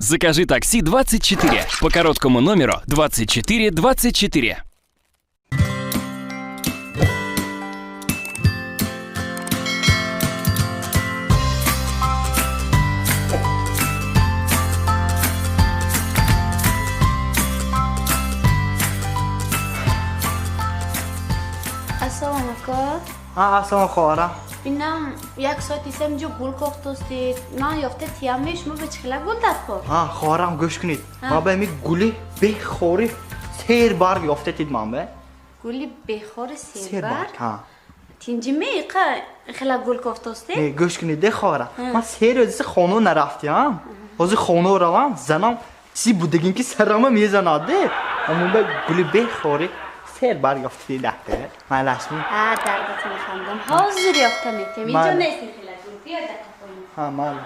Закажи такси 24 по короткому номеру 24 24. Ассалому алайкум. Ассалом, хоҳарам. Бинам, як соат исам ҷо гул кофтостед. Ман ёфта тиямме, шумо ба чӣ хела гул даркор? Хоҳарам, гӯш кунед. Ман ба ами гули бехори сербарг ёфта тид ман ба. Гули бехори сербарг? Ҳа. Тинҷиме иқа хела гул кофтостед? Не, гӯш кунед, де хоҳарам. Ман се рӯзиси хона нарафтиям. Ҳозир хона равам, занам чизи будагин ки сарама мезанад, де. Аммо ба гули бехори сербарг ёфта тид, майлашми? Ҳа, дардатон фаҳмидам. Ҳозир ёфта метиҳам. Инҷо нест хела гул. Биё дар қафои. Ҳа, майли.